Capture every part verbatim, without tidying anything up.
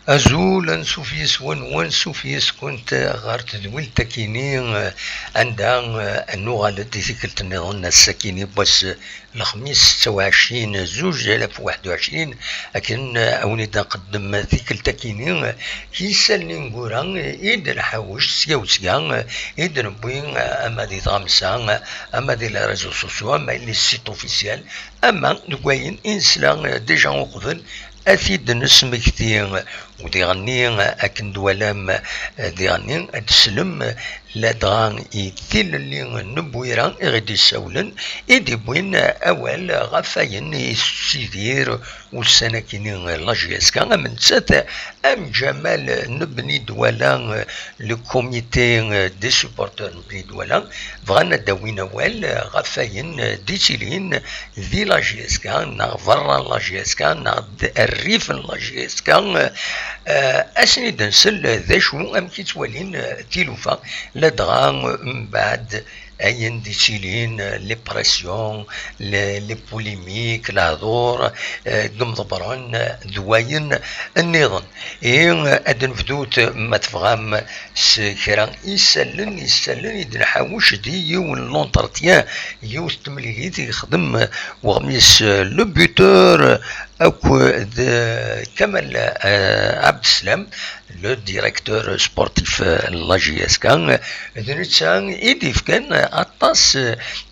Azul, ansuf yes-wen, wansuf yes-kunt ɣer tedwilt-akini, anda nuɣal-d i tikkelt nniḍen, ass-akini n wass lexmis setta u ɛecrin zuǧ alaf u waḥed u ɛecrin, akken a wen-id-nqeddem tikkelt-akini, isallen ineggura i d-nḥawec sya u sya, i d-newwi ama di tɣamsa, ama di les réseaux sociaux, ama les sites officiels, ama deg wayen i nesla déjà uqbel, ad t-id-nesmekti. U diɣenni, akken d-twalam, diɣenni ad d-teslem ladɣa i tilelli n Bwira i ɣ-d-issawlen, i d-iwwin awal ɣef wayen i tessidir ussan-akini la J S K, am nettat, am Ǧamal n Bni Dwala, le comité des supporters n Bni Dwala, bɣan ad d-awin awal ɣef wayen d-ittilin di la J S K, neɣ berra n la J S K, neɣ d rrif n la J S K. Eh, ad sen-id-nsel d acu, amek i ttwalin, eh, tilufa, ladɣa, eh, mbeɛd ayen d-ittilin, eh, les pressions, les, les polémiques, lehdur, eh, deg imḍebbren, eh, d wayen nniḍen. Ihi, eh, ad d-nebdut, ma tebɣam, s kra isallen, isallen i d-nḥawec di yiwen n l'entretien, yiwet n temlilit i yexdem, eh, weɣmis, eh, le buteur, eh, akked, eh, Kamal, eh, Abdeslam, le directeur sportif, eh, n la J S K, eh, d netta i d-ifkan, eh, aṭas,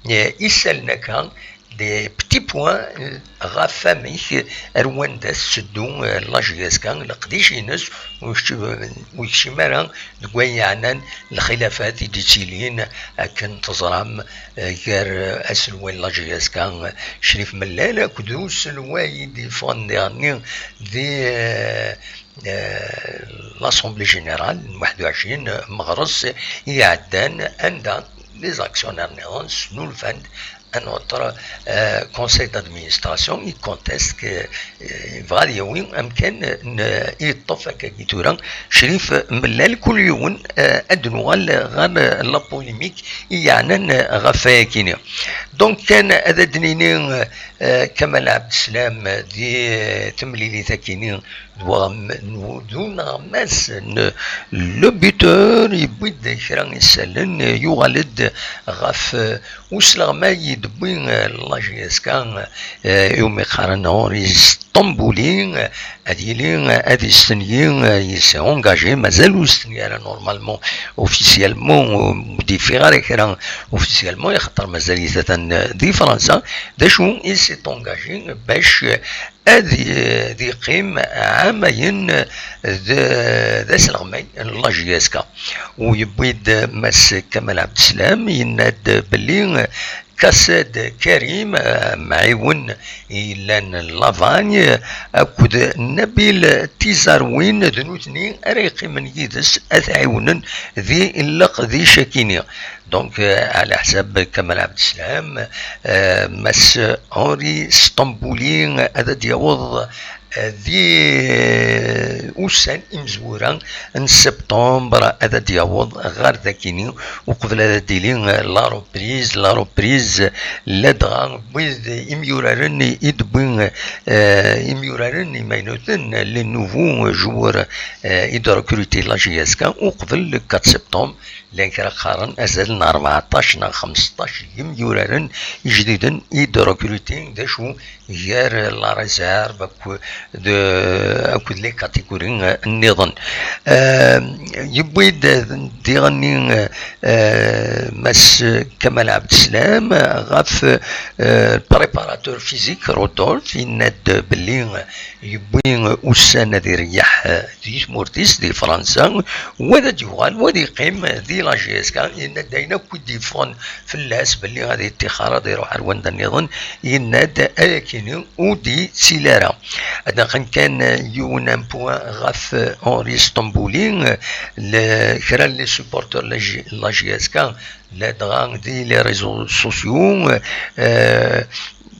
eh, isallen akka, des petits points, eh, ɣef amek, eh, ar wanda tetteddu, eh, la J S K, leqdic-ines, ur yekcim, ur yekcim ara deg wayen yeɛnan lxilafat i d-ittilin, akken teẓram, eh, gar, eh, aselway n la J S K, eh, Crif Mellal, akked uselway i d-yeffɣen diɣenni di, eh, eh, l'Assemblée Générale n waḥed u ɛecrin meɣres i iɛeddan, anda les actionnaires nniḍen snulfan-d un autre, eh, conseil d'administration, i conteste que, eh, yebɣa ad yawi amkan n, i yeṭṭef akkagi tura Crif Mellal. Kul yiwen, eh, ad d-nuɣal ɣer la polémique i yeɛnan ɣef wayakini. Donc kan ad d-nini, eh, Kamal Abdeslam di temlilit-akini d waɣ-, n-, d uneɣmas n le buteur, yewwi-d kra isallen, yuɣal-d ɣef, eh, usleɣmay i d-tewwi, eh, la J S K, eh, iwumi qqaren Henri Stambouli, eh, ad yili, eh, ad istenyi, eh, il s'est engagé, mazal ur istenyi ara normalement, officiellement, ur d-yeffiɣ ara kra officiellement, ixaṭer mazal-it atan, eh, di Fransa. D acu, il s'est engagé bac, eh, ad y-, ad yeqqim ɛamayen d, d asleɣmay n la J S K. U yewwi-d Mass Kamal Abdeslam, yenna-d belli Kased Karim, amɛiwen yellan n Lavagne, akked Nabil Tizarwin, d nutni ara yeqqimen yid-s ad t-ɛiwnen di leqdic-akini. Donc, eh, ɛla ḥsab Kamal Abdeslam, eh, Mass Henri Stambouli ad d-yaweḍ, eh, di, eh, ussan imezwura n septembre, ad d-yaweḍ ɣer dakini, uqbel ad d-tili, eh, la reprise, la reprise, ladɣa wid imyuraren i d-wwin, eh, imyuraren imaynuten, les nouveaux joueurs, eh, i d-recruter la J S K, uqbel le quatre septembre, llan kra qqaren azal n rbeɛṭac neɣ xemseṭṭac yimyuraren ijdiden i d-recruter, d acu gar la réserve akked, akked les catégories, eh, nniḍen. Eh, yewwi-d diɣenni, eh, Mass Kamal Abdeslam ɣef, eh, préparateur physique Rodolphe, yenna-d belli yewwi ussan ad ireyyeḥ, eh, di tmurt-is, di Fransa, wa ad d-yuɣal, wa ad yeqqim di la J S K. Yenna-d ayen akk i d-yeffɣen fell-as belli ad yettixer, ad iruḥ ar wanda nniḍen, yenna-d ayakini ur d-yettili ara. Ad naqen kan yiwen un point ɣef Henri Stambouli, le, kra n les supporters n la J-, la J S K, ladɣa di les réseaux sociaux, euh,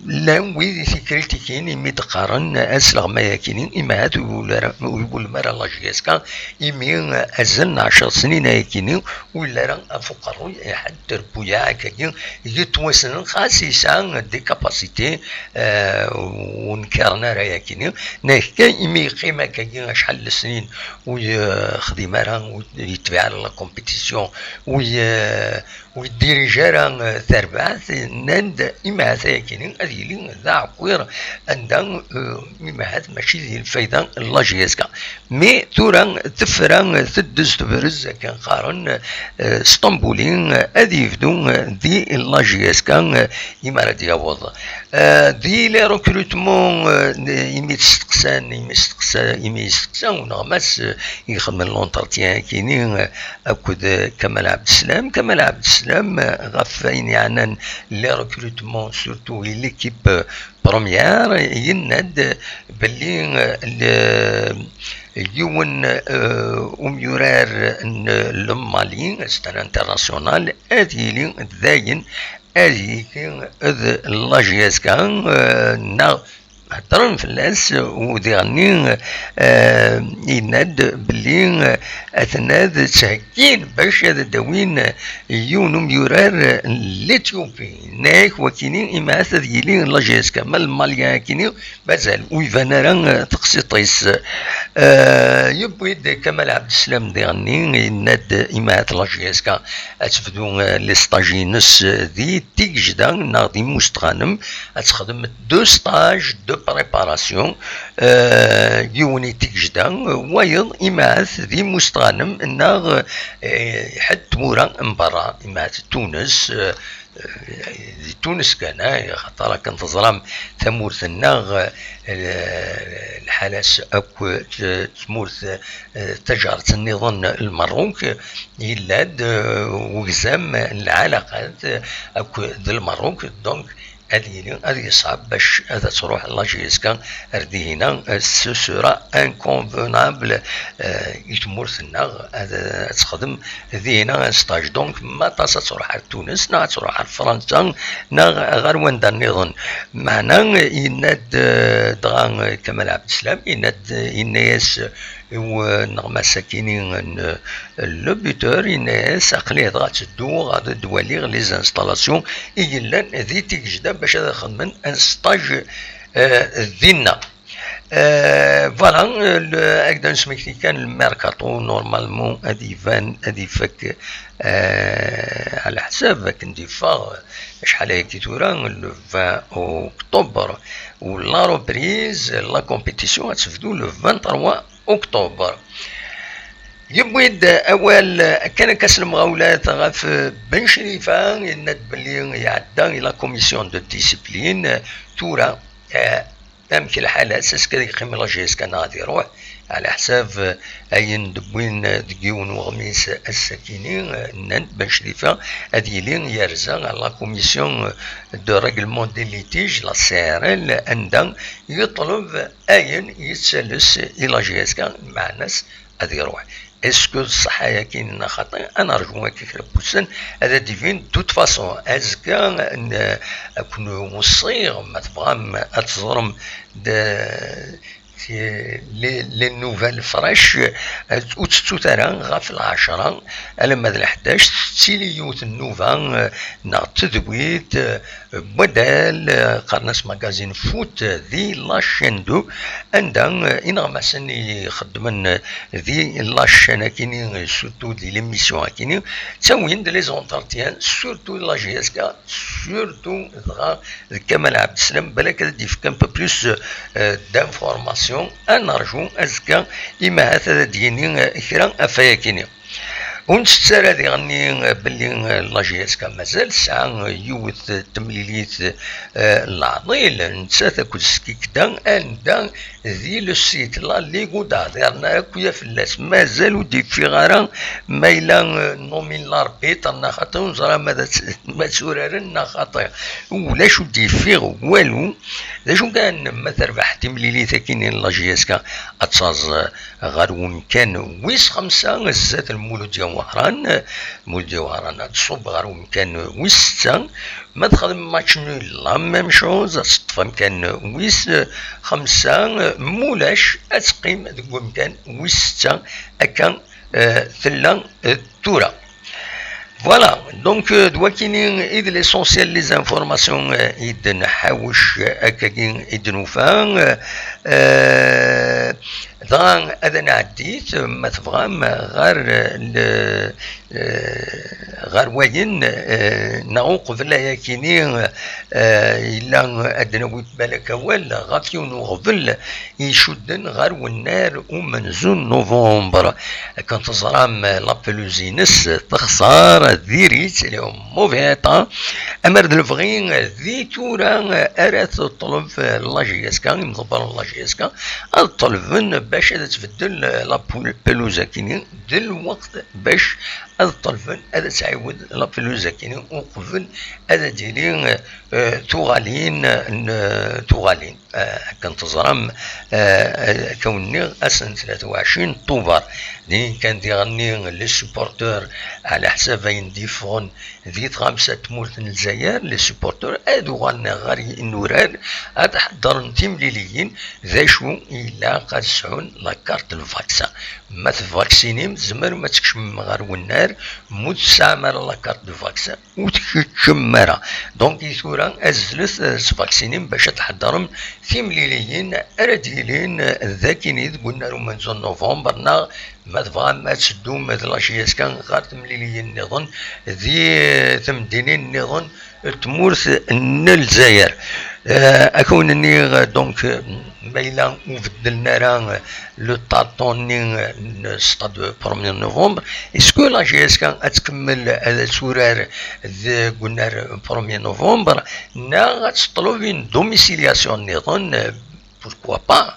Llan wid i t-ikritikin imi d-qqaren asleɣmay-akini, imi ahat ur yewwul ara, ur yewwulem ara la J S K, imi azal n ɛecṛ snin ayakini ur yelli ara ɣef uqerruy i ḥedd trebbuyaɛ akkagi yettwassnen, xas yesɛa des capacités, eh, ur nkiren ara ayakini. Neɣ imi yeqqim akkagi acḥal n snin ur yexdim ara, ur yetbiɛ ara la compétition, ur y-, ur yeddirij ara, eh, tarbaɛt, nnan-d imi ahat ayakini ad yili d aɛewwiq anda, eh, imi ahat mačči d lfayda n la J S K. Mi tura tefra, eh, teddez tebrez akken qqaren, eh, Sṭambuli, eh, ad yebdu, eh, di la J S K, eh, imi ara d-yaweḍ. Eh, di les recrutements, eh, imi testeqsan, imi steqsa-, imi yesteqsa uneɣmas, eh, i ixedmen l'entretien-akini, eh, akked, eh, Kamal Abdeslam. Kamal Abdeslam, eh, ɣef wayen yeɛnan les recrutements, surtout i l'équipe, eh, première, yenna-d belli, eh, le-, yiwen, eh, umyurar n le Mali, c'est un international, ad yili dayen ad yili d la J S K, eh, neɣ heddren fell-as, u diɣenni, eh, yenna-d belli, eh, aten ad ttheggin bac ad d-awin yiwen umyurar n l'Éthiopie. Nnan-ak wakini imi ahat ad yili la J S K, ma le Malien akini mazal ur iban ara, eh, teqsiṭ-is. Eh, yewwi-d Kamal Abdeslam diɣenni, yenna-d imi ahat la J S K ad tebdu, eh, les stages-ines, eh, di Tigejda neɣ di Mustɣanem, ad texdem deux stages de préparation, eh, yiwen i Tigejda, wayeḍ imi ahat di Mustɣanem neɣ, eh, ḥedd tmura n berra, imi ahat Tunes, eh, di Tunes kan, eh, axaṭer akken teẓram tamurt-nneɣ, eh, lḥala-s akk t-, tmurt, eh, tajart nniḍen Lmerruk, yella-d, eh, wegzam n lɛalaqat akk d Lmerruk, donc ad yili, ad yeṣɛeb bac ad truḥ la J S K ar dihina, eh, ce sera inconvenable, eh, i tmurt-nneɣ ad, ad texdem dihina un stage. Donc, ma aṭas ad truḥ ar Tunes, neɣ ad truḥ ar Fransa, neɣ ɣer wanda nniḍen. Meɛna, yenna-d, eh, dɣa, eh, Kamal Abdeslam, yenna-d, yenna-yas, i uneɣmas-akini n le buteur, yenna-yas, aql-i dɣa ttedduɣ ad d-waliɣ les installations i yellan di Tigejda bac ad xedmen un stage, eh, dinna. Eh, voilà, eh, le, ak d-nesmekti kan le mercato, normalement, ad iban, ad ifak, eh, ɛla ḥsab akken d-iffeɣ, acḥal ayagi tura, le vingt octobre, u la reprise, la compétition, ad tebdu le vingt-trois octobre. Yewwi-d awal kan akka s lemɣawlat ɣef Ben Crifa, yenna-d belli iɛedda i la commission de discipline. Tura, eh, amek lḥal ass-a, est-ce que ad yeqqim la J S K neɣ ad iruḥ? Ɛla ḥsab, eh, ayen d-wwin, eh, deg yiwen weɣmis ass-akini, eh, nnan-d Ben Crifa ad yili yerza ɣer la commission, eh, de règlement des litiges, la C R L, anda yeṭleb ayen yettales i la J S K, meɛna-s ad iruḥ. Est-ce que d ṣṣeḥḥa-yagi neɣ xaṭi? Ad nerǧu akka kra n wussan, ad d-ibin. De toute façon, azekka, n-, ad ken-weṣṣiɣ, ma tebɣam ad teẓrem de, ti-, les, les nouvelles fraîches, eh, ur tettut ara ɣef lɛecṛa alamma d leḥdac, tettili yiwet n nnuba, eh, neɣ tedwit, eh, n waddal, eh, qqaren-as magazine foot, eh, di la chaîne deux, anda, eh, ineɣmasen i ixeddmen, eh, di la chaîne akini, eh, surtout di l'émission akini, ttawin-d les entretiens, surtout la J S K, surtout dɣa d Kamal Abdeslam, balak ad d-yefk un peu plus, euh, d'information. Ad nerju azekka, imi ahat ad d-yini, euh, kra ɣef wayakini. Ur nttett ara diɣenni, euh, belli, euh, la J S K mazal tesɛa, euh, yiwet, euh, temlilit, euh, n leɛḍil, nettat akked Skikda, anda di le site la Ligue d'Ader, nerna akk ya fell-as. Mazal ur d-yeffiɣ ara ma yella, euh, nomin l'arbitre neɣ xaṭi, ur neẓri ma d at-, ma tturaren neɣ xaṭi. Ulac, ur d-yeffiɣ walu. D acu kan, ma terbeḥ timlilit akkin n la J S K, ad taẓ, euh, ɣer wemkan wis xemsa, zdat Lmuludya Wehran, Muldi Wehran ad tṣubb ɣer umkan wis setta, ma texdem match nul, la même chose, ad teṭṭef amkan wis xemsa, mulac ad teqqim deg umkan wis setta, akka, eh, tella, eh, tura. Voilà, donc, euh, d wakini i d l'essentiel, les informations, euh, i d-nḥawec, euh, akkagi i d-nufa, euh, euh, dɣa ad nɛeddi, ma tebɣam, ɣer, euh, le, euh, ɣer wayen, euh, neɣ uqbel ayakini, euh, yella ad d-nawi balak awal ɣef yiwen uɣbel icudden ɣer wennar umenzu n November. Akken teẓram, la pelouse-ines texṣer, diri-tt, elle est en mauvais état. Amar d lebɣi, di tura ara teṭleb la J S K, imḍebbren n la J S K, ad ṭelben bac ad tbeddel la pelouse-akini d lweqt bac ad ṭelben ad tɛiwed la pelouse-akini uqbel ad d-tili, eh, tuɣalin, n, tuɣalin. Eh, akken teẓram, eh, akka wen-nniɣ, ass n tlata u ɛecrin Tubeṛ, din kan diɣenni les supporters, ɛla ḥsab ayen d-yeffɣen di tɣamsa n tmurt n Lezzayer, les supporters ad uɣalen ɣer yinurar, ad ḥeddren timliliyin, d acu ilaq ad sɛun la carte de vaccin. Ma tvaksinim, tzemrem ad tkecmem ɣer wennar, ma ur tesɛam ara la carte de vaccin, ur tkeččem ara. Donc, i tura, azzlet, eh, s vaksinim bac ad tḥeddrem timliliyin ara d-yilin, eh, d akini deg unnar umenzu n November, neɣ ma tebɣam ad teddum d la J S K ɣer temliliyin nniḍen di, eh, temdinin nniḍen n tmurt n Lezzayer. Eh, ad wen-nniɣ, donc, eh, ma yella ur beddlen ara, eh, le tartan-nni, eh, n stade premier novembre, est-ce que la J S K ad tkemmel ad turar deg unnar premier novembre, neɣ ad teṭleb une domiciliation nniḍen, eh, pourquoi pas,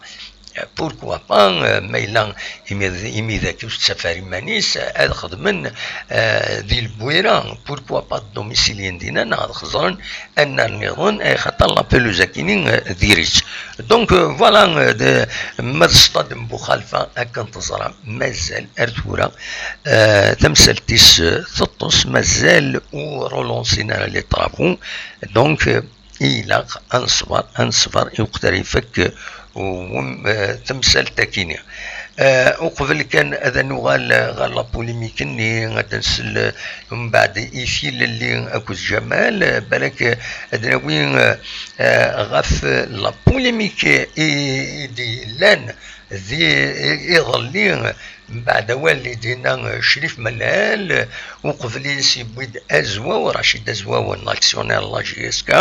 eh, pourquoi pas, eh, ma yella imi d, imi d akka ur tettaf ara iman-is, eh, ad xedmen, eh, di Lbwira, pourquoi pas domicilien dinna, neɣ ad xeẓren annar nniḍen, eh, xaṭer la pelouse-akini, eh, diri-tt. Donc, eh, voilà, eh, de, ma d stade n Buxalfa, akken teẓram, mazal ar tura, eh, tamsalt-is, eh, teṭṭes, mazal ur relansin ara les travaux. Donc, eh, ilaq ad neṣber, ad neṣber i weqt ara ifak, eh, wem-, eh, tamsalt-akini. Eh, uqbel kan ad nuɣal, eh, ɣer la polémique-nni, ad nsel, eh, mbeɛd i tilelli akked Jamal, eh, balak, eh, ad nawi, eh, eh, ɣef, eh, la polémique i, i d-yellan di, i, iḍelli, mbeɛd awal i d-yenna, eh, Crif Mellal, eh, uqbel-is yewwi-d Azwaw, Racid Azwaw, n l'actionnaire n la J S K,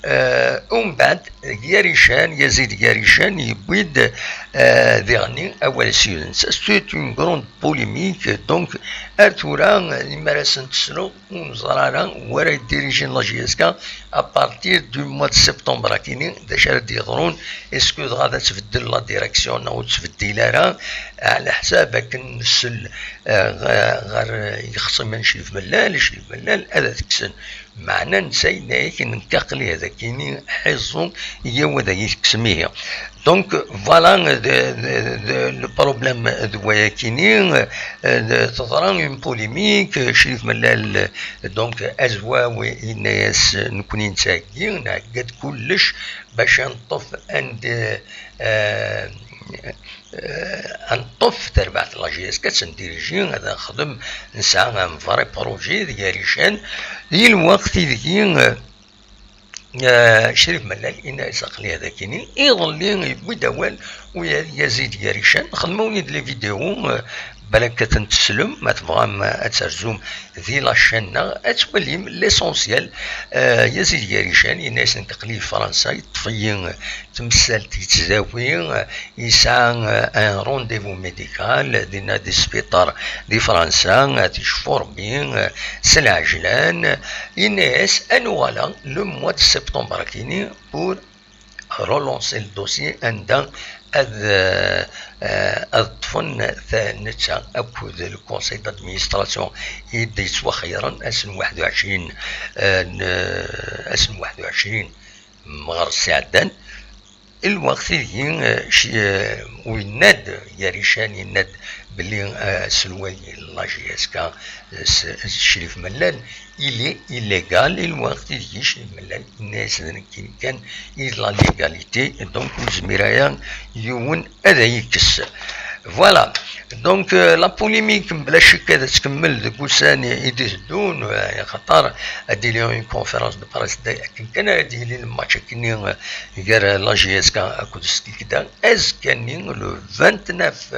eh, umbeɛd Garican, Yazid Garican, yewwi-d, eh, diɣenni awal s yidles. C'est une grande polémique, donc, ar tura, eh, imi ara sen-tesleḍ, ur neẓri ara wara yeddirijin la J S K à partir du mois de septembre akini, d acu ara d-yeḍrun, est-ce que dɣa ad tbeddel la direction neɣ ur tettbeddil ara, ɛla ḥsab akken nsel, eh, ɣ-, ɣer yexṣimen Crif Mellal, Crif Mellal ad t-kksen. Meɛna netta yenna-yak, nekk aql-i ad akini ḥiẓu, yyaw ad iyi-tekksem ihi. Donc, voilà, de, de, de, le problème d wayakini, euh, de, teḍra une polémique, Crif Mellal, donc, Azwaw yenna-yas, nekni nettheggi, nɛegga-d kullec bac ad neṭṭef anda, euh, euh, ad neṭṭef tarbaɛt n la J S K, ad tt-ndiriji, ad nexdem, nesɛa un vrai projet d Garican, di lweqt ideg, euh, Eh, Crif Mellal, yenna-yas aql-i ad akini. Iḍelli yewwi-d awal uya d Yazid Garican. Xedmeɣ-awen-id les vidéos, eh, balak ad tent-teslem, ma tebɣam, eh, ad terzum di la chaîne-nneɣ, ad twalim l'essentiel. Eh, Yazid Garican, yenna-yas nekk aql-i di Fransa, yeṭṭef-iyi, eh, tamsalt yettdawi, eh, yesɛa, eh, un rendez-vous médical, dinna di sbiṭar di Fransa, ad icfu Rebbi, eh, s lɛejlan, yenna-yas, ad nuɣal le mois de septembre akini pour relancer le dossier anda ad, eh, ad ṭṭfen ta-, netta akked le conseil d'administration i d-yettwaxeyren ass n waḥed u ɛecrin, eh, n, ass n waḥed u ɛecrin meɣres iɛeddan. Lweqt ideg, eh, ci-, eh, u yenna-d, Yarican yenna-d belli, eh, aselway n la J S K, eh, s-, s-, Crif Mellal, il est illégal, lweqt ideg Crif Mellal yenna-yas d nekkini kan i d la légalité, donc ur yezmir ara yiwen ad ay-ikkes. Voilà. Donc, euh, la polémique, bla ccek, ad tettkemmel deg ussan i d-iteddun, euh, axaṭer ad d-tili une conférence de presse, d-, akken kan ara d-yili lmatch akkenni, euh, gar la J S K akked Stikda. Azekka-nni, le vingt-neuf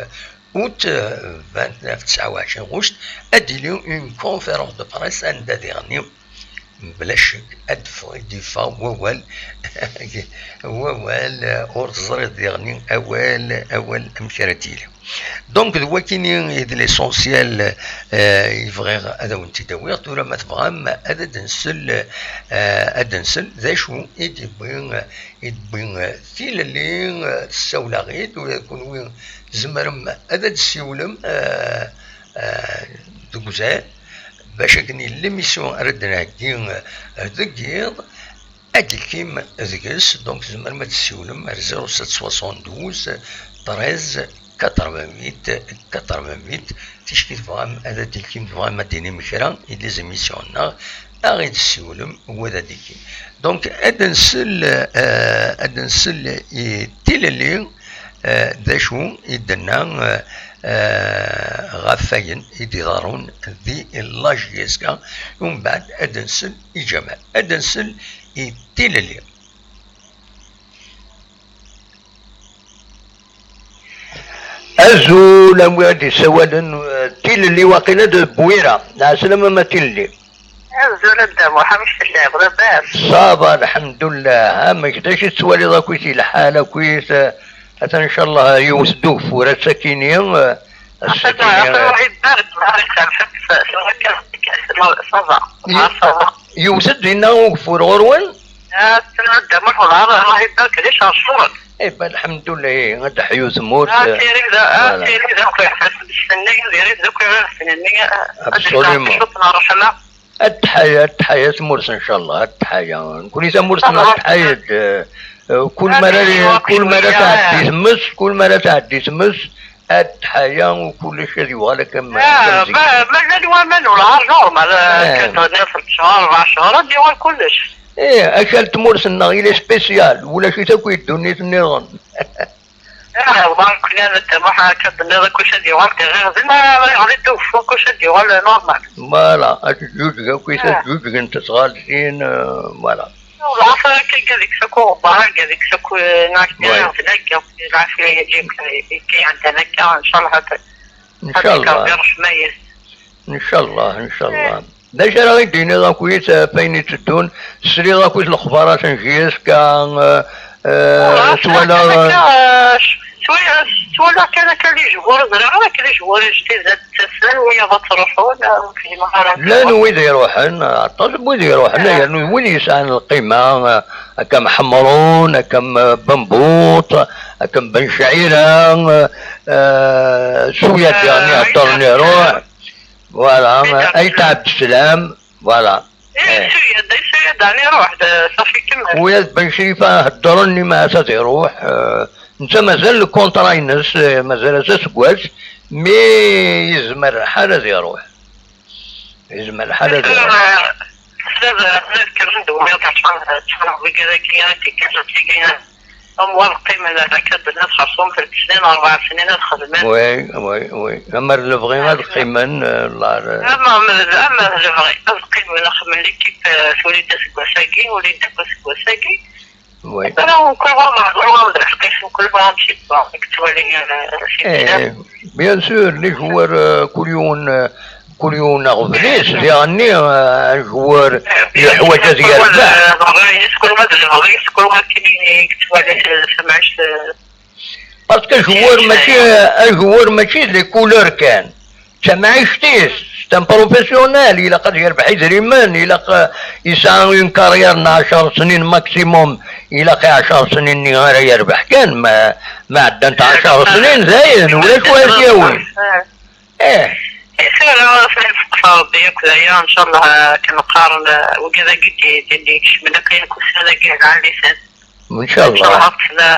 août, euh, vingt-neuf, tesɛa u ɛecrin ɣuct, ad d-tili une conférence de presse anda diɣenni Mebla ccek, ad d-ffeɣ-, ad d-yeffeɣ wawal, wawal, eh, ur teẓriḍ diɣenni awal, awal amek ara d-yili. Donc, d wakini i d l'essentiel, eh, i bɣiɣ ad awen-t-id-awiɣ. Tura ma tebɣam ad d-nsel, eh, ad d-nsel d acu i d-yewwi, i d-yewwi, eh, tilelli, eh, tessawel-aɣ-id, ula d kunwi tzemrem ad d-tessiwlem, eh, eh, deg uzal. Bac akken i l'émission ara d-nheggi, eh, deg yiḍ, ad d-tekim deg-s, donc tzemrem ad d-tessiwlem ar zéro sept soixante-douze treize quatre-vingt-huit quatre-vingt-huit. Ticki tebɣam ad d-tekim, tebɣam ad d-tinim kra i les émissions-nneɣ, ad ɣ-d-tessiwlem, wa d ad d-tekim. Donc, ad nsel, eh, ad nsel i tilelli, eh, d acu i d-tenna, eh, eh, ɣef wayen i d-iḍerrun di la J S K, umbeɛd ad nsel i Ǧamal, ad nsel i tilelli. Azul, a wi d-isawalen, eh, tilelli waqila d Bwira. Ɛeslama ma tilelli. Azul a Dda Muḥ, amek telliḍ? Labas? Ça va, lḥemdullah. Amek, d acu i tettwaliḍ akk i lḥal akk-is, eh, atan, ncallah, yewwet-d ugeffur ass-akini, eh, ass-akini, eh. Allah ibarek, Allah ibarek, ça va. Yewwet-d dinna ugeffur ɣur-wen? Ah, a Dda Muḥ, Allah ibarek, d icercuren. Eh ben, lḥemdullah, eh, ad teḥyu tmurt, ah, eh, tiri da, ah, voilà. Tiri da, akk iḥbes deg-s-nni, diri da, akk iɣersen-nni, ah, ad d-yeffeɣ ccuṭ n ṛṛeḥma. Ad teḥya, ad teḥya tmurt, ncallah, ad teḥya. Nekni tamurt-nneɣ ad teḥya-d, eh, eh, kul ma ara, kul ma ara tɛeddi tmes, kul ma ara tɛeddi tmes, ad teḥya u kullec ad yuɣal akka ma, ah, akka mzeggen. Ma, mazal waman ur lɛar normal, eh, akka tenniḍ ttecɛer, ṛebɛa cchur, ad yuɣal kullec. Eh, akal tmurt-nneɣ, il est spécial, ulac-it akk i ddunit nniḍen. Ah, wa nekni a Dda Muḥ, akka d-tenniḍ akk ad yuɣal d iɣiɣden, ah, yeɣli-d ugeffur, kullec ad yuɣal normal. Voilà, ad teǧǧuǧeg akk, ah, ad ǧǧuǧgent tɣaltin, euh, voilà. Ḍɛef akka deg-s akk uɣebbar, akka deg-s akk, eh, neɣ d iɣiɣden akka, lɛafya-agi akka i iɛeddan akka, ncallah ad, ad d-ikaḍ di ṛṛeḥma-is. Ncallah, ncallah. Eh. D acu ara yi-d-tiniḍ akkit, eh, ɣef wayen itteddun? Tesliḍ akkit lexbarat n J S K, eh, eh, twalaḍ, eh, twalaɣ kan akka les joueurs, ẓriɣ ara akka les joueurs ijdiden ttasen, wiyaḍ ad ttruḥun, eh, ur fhimeɣ ara. Llan wid iruḥen, aṭas n wid iruḥen, eh, yernu wid yesɛan lqima, eh, akka am Ḥemrun, akka am, eh, Bambuṭ, akka am Ben Cɛira, eh, eh, s uyadi, eh, nni heddren iruḥ. Voilà, Ayt Ɛebdeslam, voilà. Eh, eh. Isuyad, isuyad, ɛni iruḥ, d, ṣafi kemmel. Uyad Ben Crifa heddren, nni ma ad iruḥ, eh, netta mazal lkuntra-ines, eh, mazal-as aseggas, mi yezmer lḥal ad iruḥ. Yezmer lḥal ad iruḥ. Tesliḍ, tesliḍ, tesliḍ kra n dewwiḍ, aṭṭan, aṭṭan, wigad-agi, ara tikkelt, tigi, Am wa ad qqimen akka d-nniḍ xersum telt snin, rebɛa snin ad xedmen. Oui, oui, oui. Ama d lebɣi ad qqimen, eh, la, la. Ama, ama d, ama d lebɣi ad qqimen, axemmem l'équipe, eh, twelid aseggas-agi, twelid akk aseggas-agi. Oui. Ala, mkul wa meɛdur, wa d lḥeqq-is, mkul wa amek yebɣa, i yettwali, eh, si. Eh, bien sûr, les joueurs, eh, kul yiwen, eh, Kul yiwen aɣbel-is, diɣenni, eh, ajewwar yeḥwaǧ ad yerbeḥ. Kul wa d lebɣi-s, kul wa d lebɣi-s, kul wa akken i yettwali tamɛict. Parce que ajewwar mačči, ajewwar mačči d les couleurs kan. D tamɛict-is, c'est un professionnel, ilaq ad yerbeḥ idrimen, ilaq, eh, yesɛa une carrière n ɛecṛ snin maximum, ilaq i ɛecṛ snin-nni ara yerbeḥ kan, ma, ma ɛeddant ɛecṛ snin, dayen, ulac wa ara t-yawin. Eh. Eh, tura, ad nesteqsa Rebbi akk d aya, ncallah, akken qqaren, eh, wigad-agi d, d, d-ikecmen akk ayen kussan-agi, lɛali-ten. Ncallah. Ncallah, ad ṭṭfen, eh,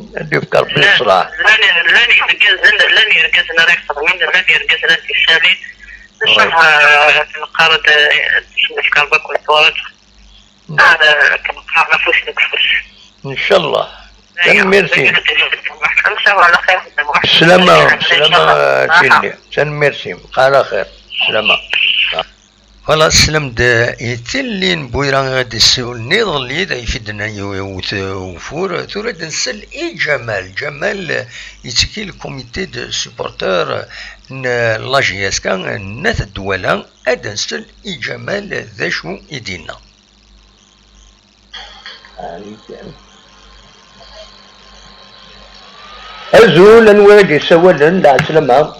ad d-yefk Ṛebbi llan ṣṣlaḥ. Llan, llan yergazen, llan yergazen ara ixedmen, llan yergazen ara t-issalin. Ncallah, eh, neqqar-d, eh, ad d-nefk Ṛebbi akk leṣwara. Ad, eh, neqqar afus deg ufus. Ncallah. Tanemmirt-im. Ncallah ɛla xir. Slama, slama, a Tilli. Tanemmirt-im. Ɛla xir. Slama. Voilà, sslam-d i Tilli n Buyra i ɣ-d-yessiwlen iḍelli, d ayf i d-nenna yiwet ufur. Tura ad nsel i Ǧamal. Ǧamal yettiki le comité de supporters n la J S K n At Dwala. Ad nsel i Ǧamal d acu i d-yenna. Azul, anwa i d-yessawalen? Lɛeslama.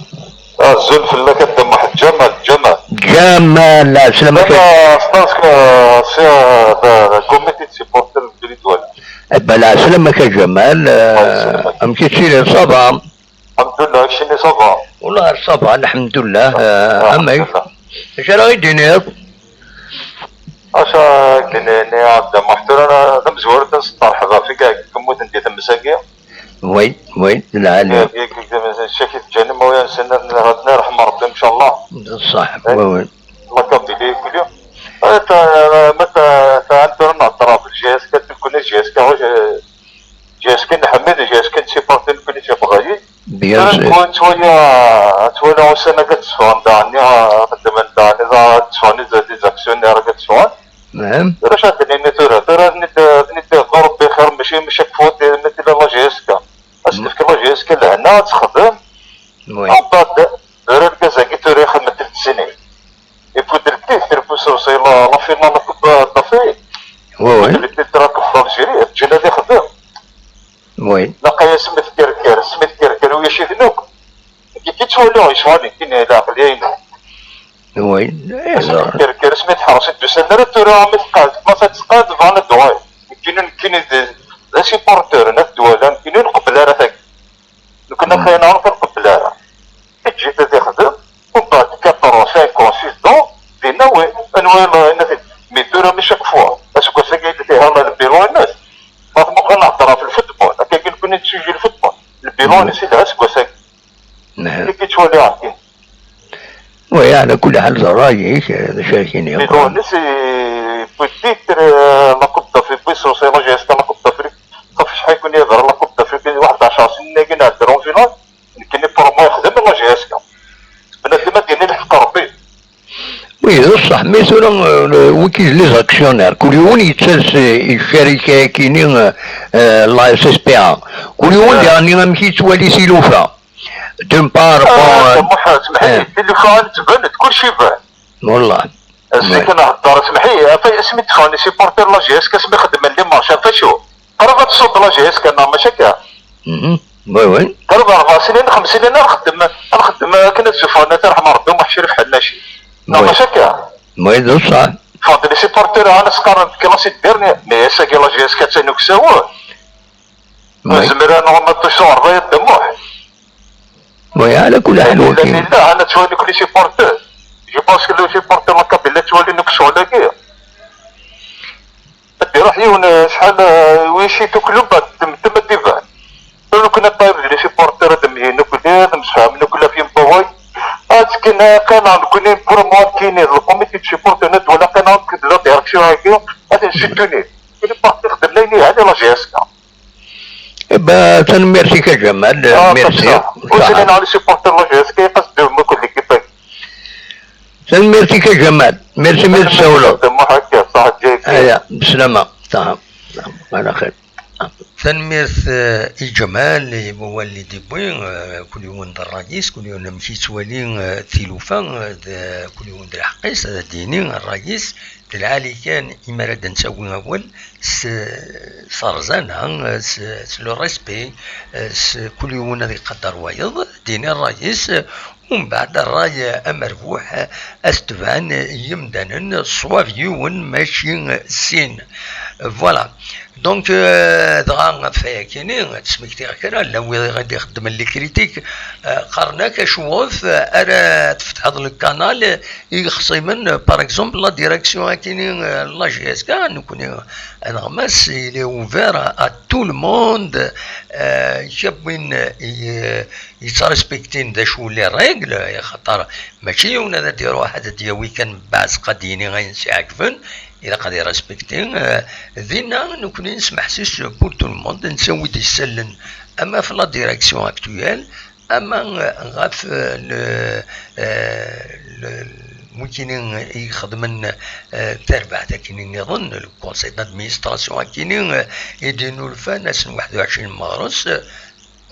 Azul fell-ak a Dda Muḥ-, Ǧamal, Ǧamal. Ǧamal, lɛeslama. Ǧamal, je pense que c'est, euh, le, le comité de supporters de l'Idwal. Eh ben, lɛeslama-k a Ǧamal, euh, amek i ttilid, ça va? Alḥemdullah, keččini ça va? Wellah ça va, alḥemdullah. Ah, amek? Alḥemdullah. Acu ara ɣ-d-tiniḍ? Acu ara k-d-nini a Dda Muḥ, tura d amezwaru ad nesteṛḥeb ɣef i iɛeggen yemmuten di tmes-agi. Oui, oui, d lɛali. Yak, yak, yak, yak, yak, ǧǧan imawlan-nsen, ad nerḥem Ṛebbi, ncallah. D ṣṣeḥ, oui, oui. La Kabylie, kuli. Eh, ta, ma ta, ta, tura nehder ɣef J S K, nekkni J S K, J S K nḥemmel, J S K nettsipporti nekkni d Tiqbaylit. Bien sûr. Tura nekkni nettwali, nettwali ussan-agi ad d-seffɣen daɣen, ad xeddmen daɣen, ad d-seffɣen des actionnaires agi ad d-seffɣen. Naam. Tura acu ad d-nini tura? Tura ad ten-id-, ad ten-id-ihdu Rebbi xir, mačči, mačči chaque fois ma tella la J S K. Ad s-tefk la J S K lehna ad texdem. Oui. Umbeɛd, tura argaz-agi tura ixeddem telt snin. Ifudd le titre, ifudd aussi la, la finale la Coupe d'Afrique. Oui, oui. Ifudd le titre la Coupe d'Algérie, ǧǧan ad ixdem. Oui. Laqay asmi tkerker, asmi tkerker, ulac-iten akk. Nekk i ttwaliɣ yecɣel nekkini, leɛqliya-inu. Oui. Asmi tkerker, asmi teḥres, ur d-usan ara tura, mi teqɛed, ma teqɛed, bɣan ad d-uɣalen. Nekkini, nekkini d, d asupporter n At Dwala, nekkini ur nqebbel ara tagi. Nekkni aql-aɣ ur nqebbel ara. Eǧǧ-it ad ixdem, umbeɛd quatre ans, cinq ans, six ans, dinna wi, anwa i la, yenna-t-id. Mi tura, mi chaque fois, aseggas-agi yella tihala le bilan-ines, ma tmuqel nehder ɣef lfutbol, akka nekkni nettsuji lfutbol. Le bilan-ines yelha aseggas-agi. Nekk i ttwaliɣ akken. Oui, ɛla kulli ḥal, d ṛṛay-ik, d acu ara k-iniɣ. Bilan-ines, yewwi-d titre, euh, la Coupe d'Afrique, yewwi s la J S K la Coupe d'Afrique. Ɣef acḥal i kun-yehder la Coupe d'Afrique, waḥed ɛecṛ snin-agi nɛedder en finale. Nekkini pour moi yexdem la J S K. Bna Ih, d ṣṣeḥ, mais tura, euh, wigi d les actionnaires, kul yiwen yettales, euh, icarik-agi-ni, euh, euh, la S S P A. Kul yiwen diɣen amek yettwali tilufa. D'une part, bon, euh, Muḥ, smeḥ-iyi, tilufa ad tban, d kulci iban. Wallah. Zik nehder, smeḥ-iyi, ɣef asmi d-ffɣen les supporters n la J S K, asmi xedmen les marches, ɣef acu? Qrib ad tṣudd la J S K, neɣ mačči akka? Mhm. Oui, oui. Qrib rebɛa snin, xems snin ara nxeddem, ara nxeddem akken ad zufɣen At Ṛeḥma Ṛebbi u Muḥ Crif Ḥennaci. Neɣ mačči akka? Oui, d ṣṣeḥ. Ffɣen-d les supporters, ɛni s-qqaren d classe dernière, mais ass-agi la J S K attan uksawen. Oui. Nezmer ad nɛum aṭas s uɣerbay a Dda Muḥ. Oui, ɛla kulli ḥal, wakin. Lillah, ana ttwali-k les supporters. Je pense que les supporters n la Kabylie ttwalin akk ccɣel-agi. Ad d-iruḥ yiwen, eh, acḥal, eh, win citu klub, ad d-, d-, ad d-iban. Lukan ad tayeḍ d les supporters, ad d-mlilen akk, ad msefhamen akk la fi Mbaway. Ad ttkin, eh, qqineɣ nekkni pour moi kini, le comité de supporters n ddwala, qqineɣ d la direction-agi, ad ten-soutenir. Kini parti xedmen ayen yelhan i la J S K. Eh ben, tanemmirt-ik a Ǧamal, merci. Ur ttinin les supporters n la J S K, qas d-, mkul l'équipe. Tanemmirt-ik a Ǧamal, merci mi d-tsawleḍ. Aya, beslama. Saha. Ala xir. Tanemmirt, eh, i Ǧamal, i wawal i d-yewwi, eh, kul yiwen d ṛṛay-is, kul yiwen amek yettwali, eh, tilufa, eh, d, kul yiwen d lḥeqq-is, ad d-yini ṛṛay-is, d lɛali kan imi ara d-nettawi awal, s, s rẓana, s, s le respect, s kul yiwen ad iqadder wayeḍ, d-yini ṛṛay-is, umbeɛd ṛṛay amerbuḥ ad t-tebɛen yimdanen, ṣṣwab yiwen mačči sin. Voilà. Donc, euh, dɣa ɣef wayakini, ad d-smektiɣ kra, llan wid i ɣ-d-ixeddmen les critiques, euh, qqaren-ak acuɣef ara tfetḥeḍ le canal, ixṣimen, par exemple, la direction akini, euh, la J S K, nekkni, aneɣmas, il est ouvert à, à tout le monde, euh, kra n win, euh, yettrespektin d acu les règles, axaṭer mačči yiwen ad d-iruḥ ad d-yawi kan mbeɛd ad d-yini ayen s-iɛeǧben, ilaq ad irespekti, euh, dinna nekkni nesmeḥsis pour tout le monde, netta wid isallen ama ɣef la direction actuelle, ama ɣef, euh, le, euh, le, wikini i ixedmen, euh, tarbaɛt akini nniḍen, le conseil d'administration akini, euh, i d-inulfan ass n waḥed u ɛecrin meɣres, euh,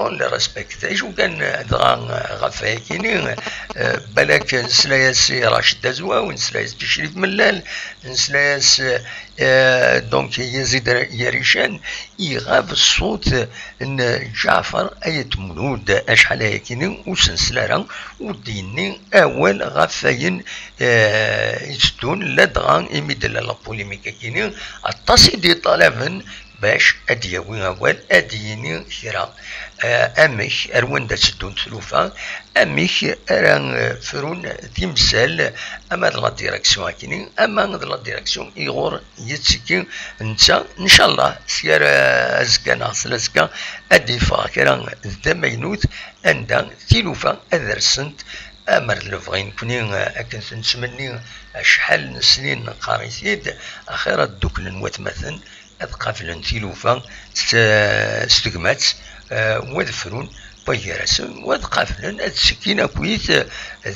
on le respecte. D acu kan, euh, dɣa, euh, ɣef wayakini, euh, balak nesla-yas i Racid Azwaw, nesla-yas i Crif Mellal, nesla-yas, euh, donc i Yazid Yarican, iɣab ṣṣut n Ǧaɛfar Ayt Mulud, acḥal ayakini ur s-nsel ara, ur d-yenni awal ɣef wayen, eh, itteddun, ladɣa imi d-tella la polémique akini, aṭas i d-iṭalaben bac ad d-yawi awal, ad d-yini kra, eh, amek, ar wanda tteddunt tlufa, amek ara, eh, frun timsal, ama d la direction akini, ama d la direction iɣur yettekki netta, ncallah, sya ar azekka neɣ s lazekka, ad d-yeffeɣ kra d tamaynut, anda tilufa ad rsent, amer d lebɣi nekni, akken nettmenni acḥal n snin neqqar-it-id, axir ad dduklen watmaten, ad qablen tilufa s, s tegmat, eh, wa ad frun, wa gar-asen, wa ad qablen, ad ttekkin akkit, eh,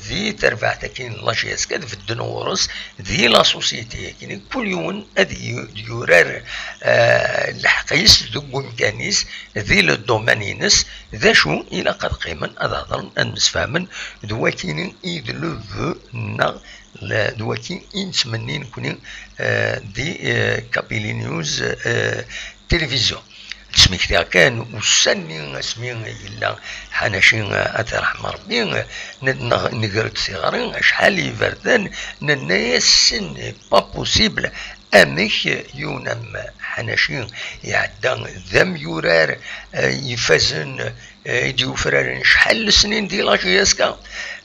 di terbaɛt-agi n la J S K, ad bedden ɣur-s, di la société-agi, kul yiwen ad yu-, yurar, eh, lḥeqq-is deg umkan-is, di le domaine-ines, d acu ilaq ad qqimen, ad hedren, ad msefhamen, d wakini i d le vœu-nneɣ, d waki i nettmenni nekni, eh, di, eh, Kabylie News, eh, Télévision. Ad d-smektiɣ kan ussan-nni asmi yella Ḥanaci, eh, ad t-irḥem Ṛebbi, eh, n-, neɣ-, nger-d tiɣri, acḥal n yiberdan, nenna-yas, ce n'est pas possible, amek yiwen am Ḥanaci iɛedda d amyurar, eh, ifazen, eh, i d-yufraren acḥal n lesnin di la J S K.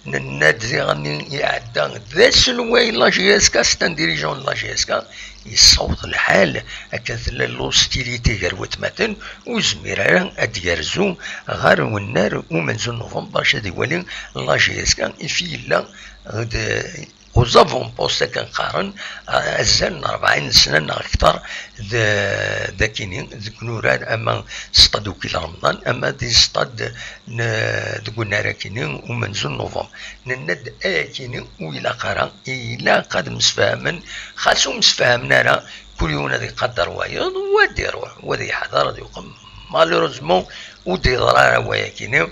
Nenna-d diɣenni iɛedda d aselway n la J S K, c'est un dirigeant de la J S K. Yessaweḍ lḥal akken tella l'hostilité gar watmaten, ur yezmir ara ad d-yerzu ɣer wennar umenzu n November bac ad iwali la J S K, ifi yella d Aux avant-postes akken qqaren, azal n rebɛin n sna neɣ kter d akini deg unurar, ama s stade ukil Remḍan ama di stade deg unnar akini umenzu n novembre. Nenna-d ayakini ur ilaq ara, ilaq ad msefhamen. Xas ur msefhamen ara, kul yiwen ad iqader wayeḍ, wa ad iruḥ, wa ad yeḥḍer, ad yuqem. Malheureusement ur d-yeḍra ara wayakini.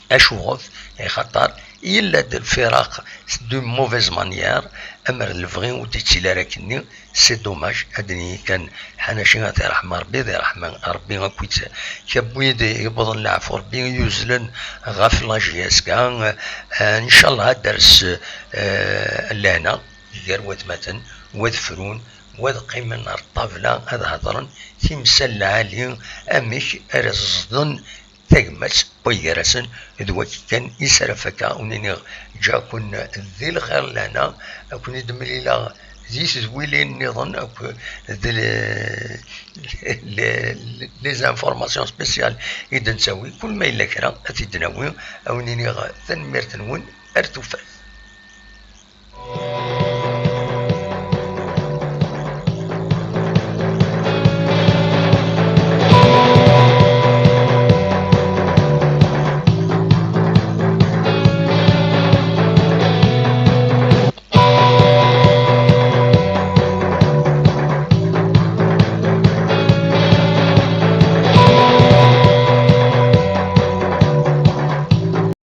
Acuɣef? Axaṭer yella-d lfiraq de mauvaise manière, amer lebɣi ur d-ittili ara akkenni. C'est dommage. Ad d-nini kan ḥanaci ad t-iṛḥem Ṛebbi, ad iṛḥem Ṛebbi akkit kabwid yewwḍen leɛfu, Ṛebbi yuzlen ɣef la J S K. Ncallah ad d-ters lehna gar watmaten, wad frun, wad qqimen ar ṭṭabla ad hedṛen timsal lɛali, amek ara ẓẓden tagmat n way gar-asen. D wagi kan i s ara fakkeɣ, ur niniɣ ǧǧa-ken di lxir lehna, ad ken-id-mlileɣ di tedwilin nniḍen akked les informations spéciales i d-nettawi. Kul ma yella kra ad t-id-nawi, ad wen-iniɣ tanemmirt-nwen, ar tufat.